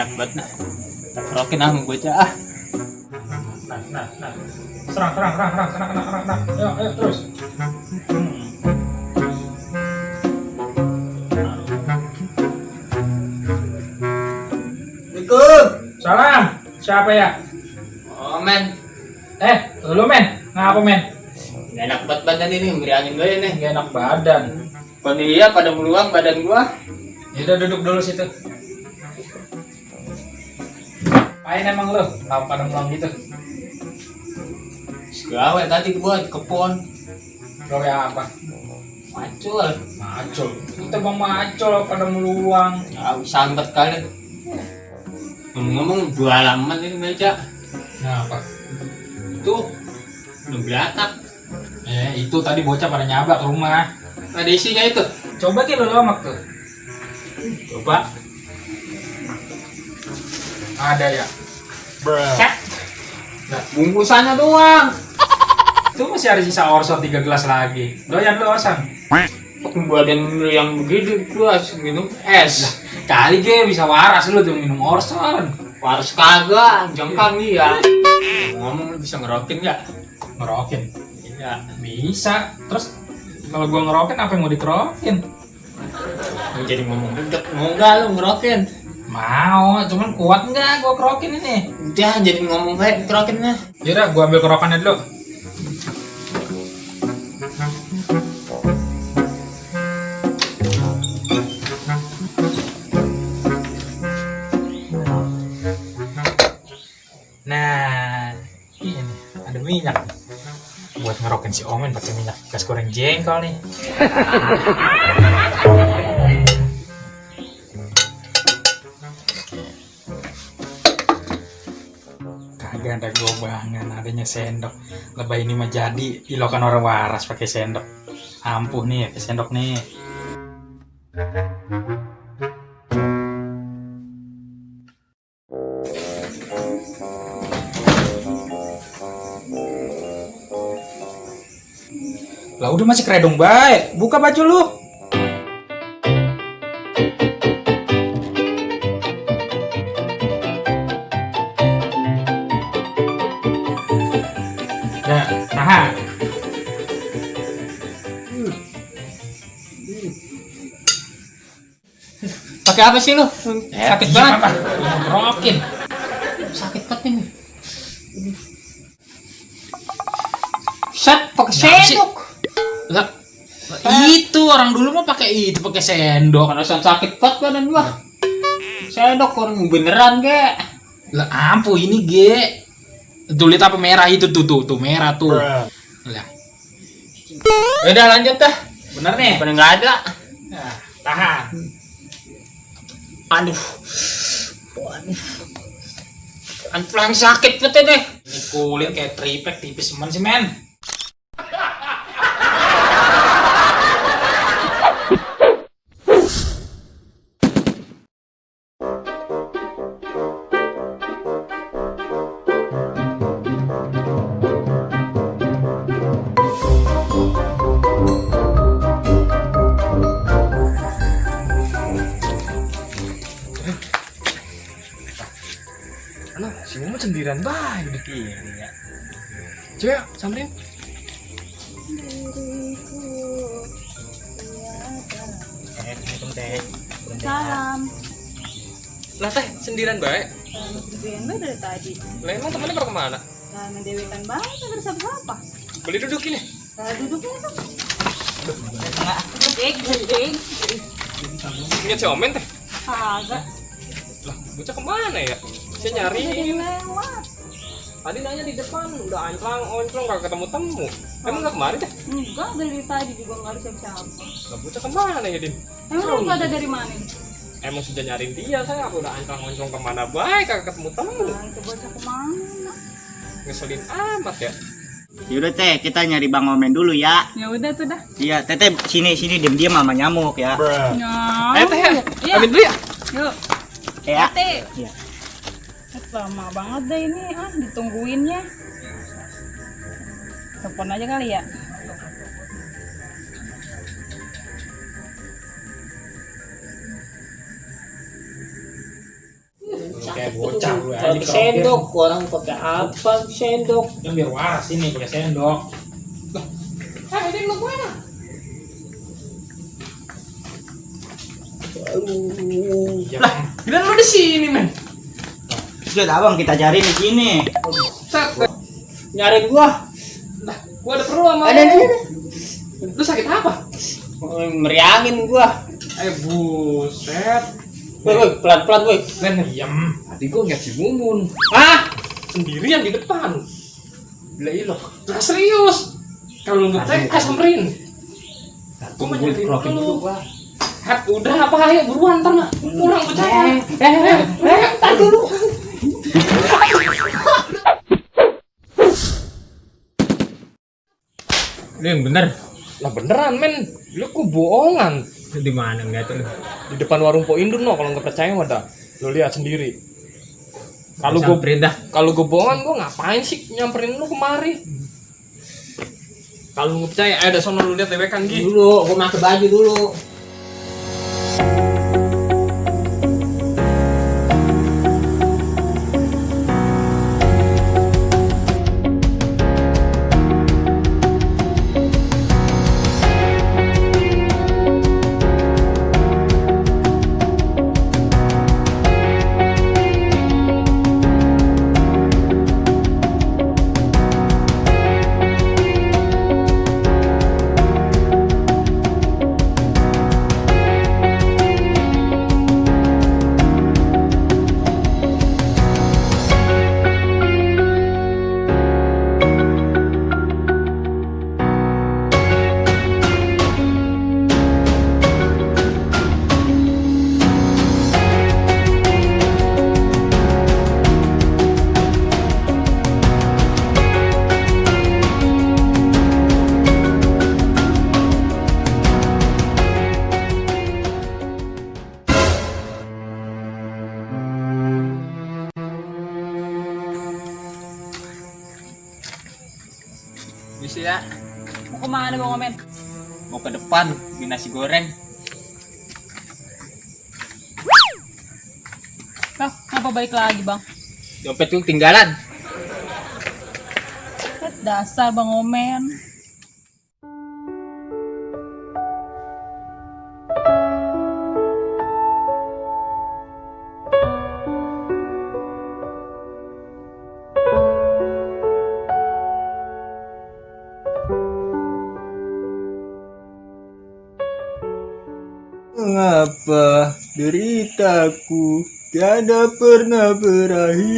enak banget nah. Rokin ah mau bocah ah. Nah. Serang. Ayo terus. Assalamualaikum. Salam. Siapa ya? Oh men, Lu men. Ngapa men? gak enak banget badan ini, beri angin gue nih. Gak enak badan. Kondisinya pada meluang badan gua. Ya udah duduk dulu situ. Main emang lu? Kenapa pada pulang gitu? Gawe tadi gua di kebun. Gawe apa? Macul. Macul. Kita bang macul pada meluang. Ya, sambat kali. Ngomong-ngomong 2 halaman ini meja. Kenapa? Itu belum belatak. Itu tadi bocah pada nyabak ke rumah. Ada isinya itu. Coba kita lomak tuh. Coba. Ada ya? Cek. Nah, bungkusannya doang. Itu masih ada sisa orsot 3 gelas lagi. Doyan lu Osan. Badan lu yang begitu gua harus minum es. Kali ge bisa waras lu tuh minum orson. Harus kagak, jengkang iya. Ngomong lu bisa ngerokin gak? Ngerokin. Iya. Bisa. Terus kalau gua ngerokin apa yang mau dikerokin? Lu jadi ngomong deket, mau gak lu ngerokin? Mau, cuman kuat nggak gua kerokin ini? Udah jadi ngomong kayak kerokinnya. Yaudah, gua ambil kerokannya dulu. Nah, ini ada minyak buat ngerokin si Omen pakai minyak gas goreng jengkol nih. Kagak ada gobangan, adanya sendok. Lebay ini mah jadi ilokan orang waras pakai sendok. Ampuh nih pakai sendok nih. Lah udah masih keredong baik. Buka baju lu. Nah. Pakai apa sih lu? Sakit banget. Ngerokin. Sakit banget ini. Set pakai sendok. Lah, itu orang dulu mah pakai itu, pakai sendok. Karena sakit banget badan gua. Sendok orang beneran ge. Lah ampuh ini ge. Tuh lihat apa merah itu tuh merah tuh. Lah. Udah lanjut dah. Bener nih. Pada nggak ada. Nah, tahan. Aduh. Pelan sakit banget ini. Ini kulit kayak tripek tipis teman sih men. Si Mumu sendirian baik di kiri ya. Coba samperin. Salam. Lah teh sendirian baik. Sendirian bae dari tadi. Lah emang temennya pada kemana? Nah, mendewekan banget ada siapa-siapa. Boleh duduk ini. Nah, duduknya tuh. Duduk. Ingat si Omen teh. Kagak. Lah bocah kemana ya? Saya Jadi nyariin. lewat. Tadi nanya di depan udah onclang gak ketemu temu. Emang gak kemarin teh? Enggak, dari tadi juga nggak ada siapa-siapa. Lah bocah kemana ya Din? Emang lu nggak ada dari mana nih? Emang sudah nyariin dia, saya aku udah onclang kemana baik kagak ketemu temu. Nah, itu bocah kemana? Ngeselin amat ya. Yaudah teh, kita nyari Bang Omen dulu ya. Ya udah tuh dah. Iya, teteh sini diam-diam sama nyamuk ya. Ya. Teh ya, Iya. ambil dulu ya. Yuk. Ya. Teh. Iya. Lama banget deh ini ditungguinnya. Telepon aja kali ya. bocah lu aja Pakai dikerokin. sendok, orang pakai apa sendok? Ya biar waras ini pakai sendok. Ini lu mana? Ya, Gila lu di sini, men. Sudah abang kita cari di sini. Set. Nyariin gua. Nah, gua ada perlu sama Ada. Lu sakit apa? Meriangin gua. Buset. Woi, pelan-pelan woi. Men, diam. tadi gua ngeliat si Mumun Hah? sendirian di depan. Gila ilo. Nah, serius. Kalau lu ngetek, samperin. Gua mau nyariin lu. Hat, udah apa ayo buruan ntar mah. Pulang percaya. Tar dulu. Lu yang bener. Lah beneran men, lu kok bohongan. Di mana enggak tuh? Di depan warung Po Indun no, kalau nggak percaya mah dah. Lu lihat sendiri. Kalau gue perintah. kalau gue bohongan gue ngapain sih nyamperin lu kemari? Kalau nggak percaya, ada sono lu lihat lewekan Gi. Dulu, gua pakai baju dulu. Bisa ya, Mau kemana Bang Omen? mau ke depan beli nasi goreng. Bang, kenapa balik lagi Bang? Dompet lu ketinggalan. Dasar Bang Omen. Mengapa deritaku tiada pernah berakhir?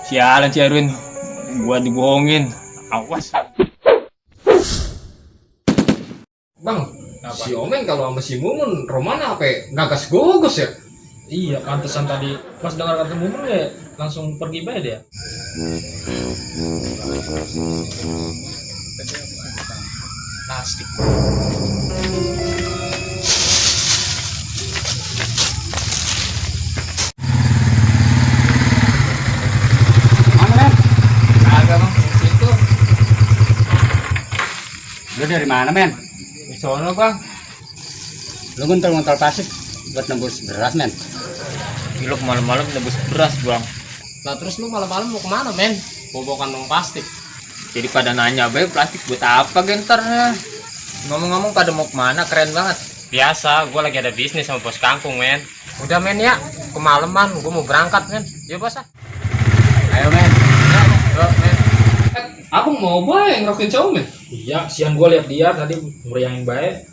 Sialan si Erwin, gua dibohongin. Awas. Bang, si Omen kalau sama si Mumun romana apa ya? Gagas gogos ya? Iya, pantesan tadi pas dengar kata Mumun ya langsung pergi bae dia. Plastik. Mana men? Kagak bang, itu. Lu dari mana, men? Di sono bang. Lu ngontrol plastik buat nembus beras, men. Gila malam-malam nebus beras bang. Lah terus lu malam-malam mau kemana men? Bawa kantong plastik. Jadi pada nanya be plastik buat apa genternya? Ngomong-ngomong pada mau kemana? Keren banget. Biasa, gue lagi ada bisnis sama bos kampung men. Udah men ya, kemalaman gue mau berangkat men. Ya bos ah. Ayo, men. Yo men. Abang mau bae ngerokin cowok men? Iya, siang gua lihat dia tadi meriangin bae.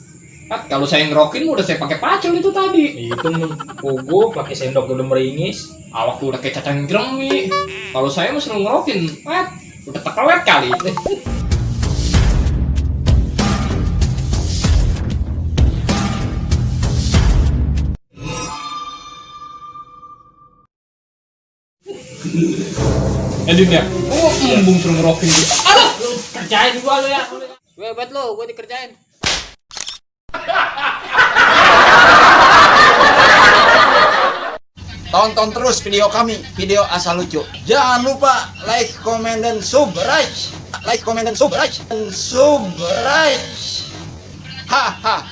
Kalau saya ngerokin udah saya pakai pacul itu tadi. Itu pogo pakai sendok udah meringis. Awak udah kayak cacing kremi. Kalau saya mesti ngerokin, udah tekelet kali. Edin ya? Oh, embung suruh ngerokin dia. Aduh, kerjain gua lu ya. Gue buat lu, gua dikerjain. Tonton terus video kami, video asal lucu. Jangan lupa like, comment, dan subscribe. Like, comment, dan subscribe. Subscribe. Hahaha.